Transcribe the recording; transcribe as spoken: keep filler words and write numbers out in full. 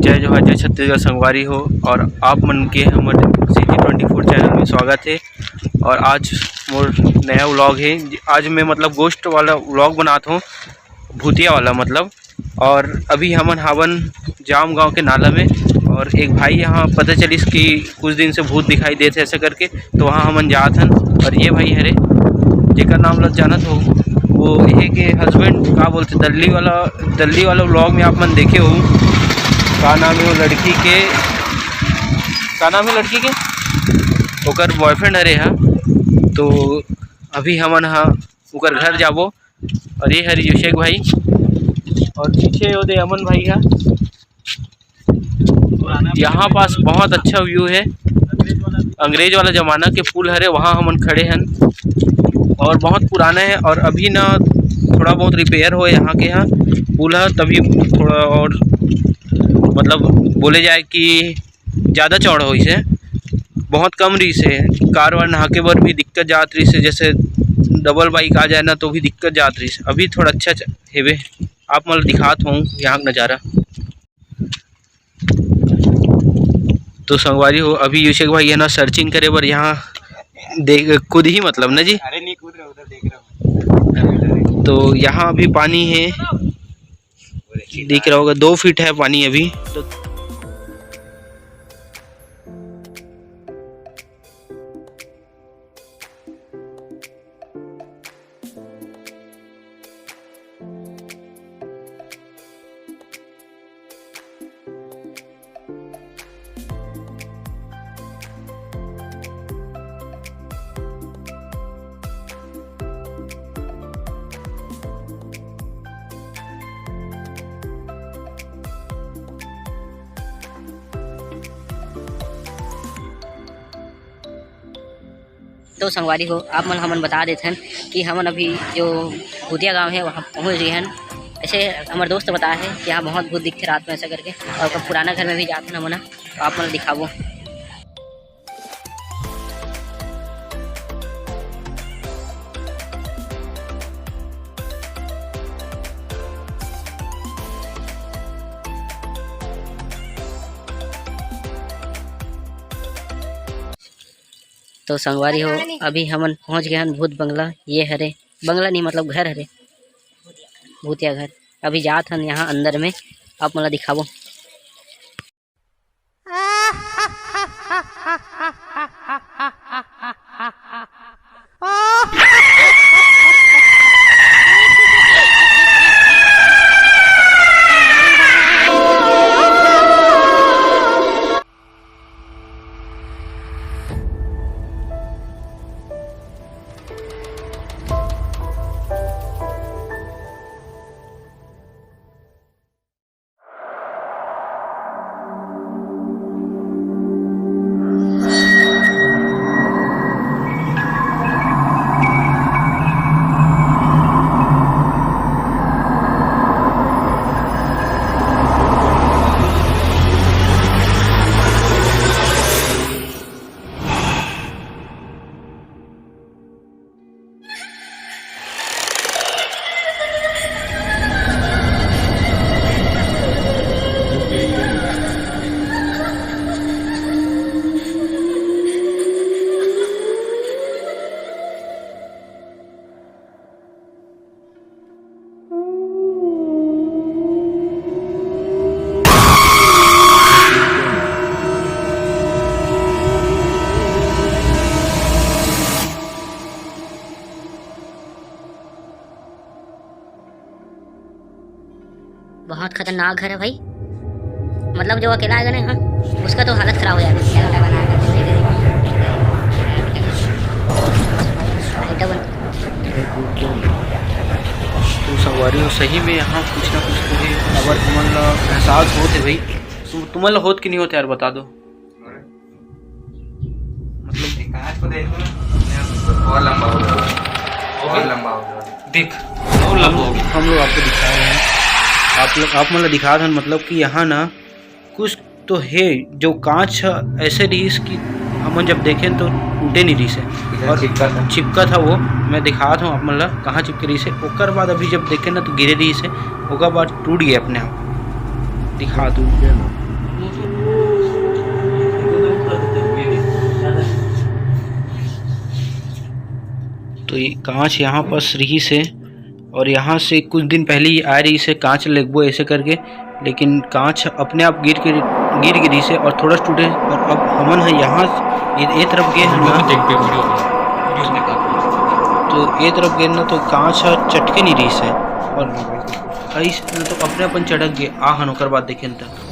जय जोहार, जय छत्तीसगढ़ संगवारी हो, और आप मन के हमर सिटी ट्वेंटी फोर चैनल में स्वागत है। और आज मोर नया व्लॉग है। आज मैं मतलब गोस्ट वाला व्लॉग बनात हूँ, भूतिया वाला मतलब। और अभी हमन हावन जाम गांव के नाला में, और एक भाई यहाँ पता चलिस कि कुछ दिन से भूत दिखाई देत है ऐसा करके, तो वहाँ हमन जात हन। और ये भाई हरे, जेकर नाम ल जानत हो, वो ये के हस्बैंड का बोलते, दल्ली वाला, दल्ली वाला व्लॉग में आप मन देखे हो, का नाम है वो लड़की के, का नाम है लड़की के, ओकर बॉयफ्रेंड हरे हा। तो अभी हमन हा ओकर घर जाबो। और ये हरे युशेक भाई, और पीछे वो दे अमन भाई हा। यहाँ पास बहुत अच्छा व्यू है, अंग्रेज वाला जमाना के पुल हरे, वहाँ हमन खड़े हन। और बहुत पुराना है, और अभी ना थोड़ा बहुत रिपेयर हो यहाँ के यहाँ पुल है, तभी थोड़ा और मतलब बोले जाए कि ज़्यादा चौड़ा होइस हे, बहुत कम रहिस हे। कार वार नहाके बर भी दिक्कत जात रहिस हे, जैसे डबल बाइक आ जाए ना तो भी दिक्कत जात रहिस हे। अभी थोड़ा अच्छा च-, हेबे। आप मन ल दिखात हूँ यहाँ के नज़ारा। तो संगवारी हो, अभी युशेक भाई है ना सर्चिंग करे बर यहाँ देख, खुद ही मतलब ना जी। अरे नहीं, कूद रहा, उधर देख रहा हूँ। तो यहाँ अभी पानी है, वो देखिए, दिख रहा होगा, दो फीट है पानी अभी। तो तो संगवारी हो, आप मन हमन बता देथन कि हमन अभी जो भूतिया गांव है, वहाँ पहुँच गए हन। ऐसे हमर दोस्त बताए है कि यहाँ बहुत भूत दिखथे रात में, ऐसा करके। और ओकर पुराना घर में भी जाथन हमन ह, तो आप मन ल दिखाबो। तो संगवारी हो, अभी हमन पहुंच गए हन भूत बंगला। ये हरे बंगला नहीं, मतलब घर हरे, भूतिया घर। अभी जात हन यहाँ अंदर में, आप मन ल दिखाबो। बहुत खतरनाक घर है भाई, मतलब जो अकेला आएगा ना यहाँ, उसका तो हालत खराब हो जाएगा। तो संगवारी हो, सही में यहाँ कुछ ना कुछ तो है, अगर हमन ला एहसास होत है भाई। तु-, तुमन ला होत कि नहीं होत यार, बता दो। मतलब एक कांच को देख लो ना, और लंबा हो जाएगा, और लंबा हो जाएगा। देख, और लंबा हो गया। हम लोग आपको दिखा रहे हैं, आप लोग, आप मन ला दिखा रहे हैं, मतलब कि यहाँ ना कुछ तो है, जो कांच ह ऐसे रहिस कि हमन जब देखें तो टूटे नहीं रहिस है, इधर और चिपका था। चिपका था वो। मैं दिखात हूँ आप मन ला कहाँ चिपके रहिस है। ओकर बाद अभी जब देखें ना तो गिरे रहिस है, ओकर बाद टूट गए अपने आप। दिखा दूँ। टूट गया ना। तो ये कांच यहाँ पास रहिस हे और यहाँ से कुछ दिन पहले ही आ रहिस हे, कांच लेगबो ऐसे करके, लेकिन कांच अपने आप गिर के, गिर गे रहिस हे और थोड़ा टूटे। और अब हमन ह यहाँ ये, ये तरफ गे हन ना, देख पे वीडियो, वीडियो निकाल। तो ये तरफ गे ना तो कांच ह चटके नहीं रहिस हे। और ऐसे तो अपने अपन चटक गे आ हन, ओकर बाद देखेन त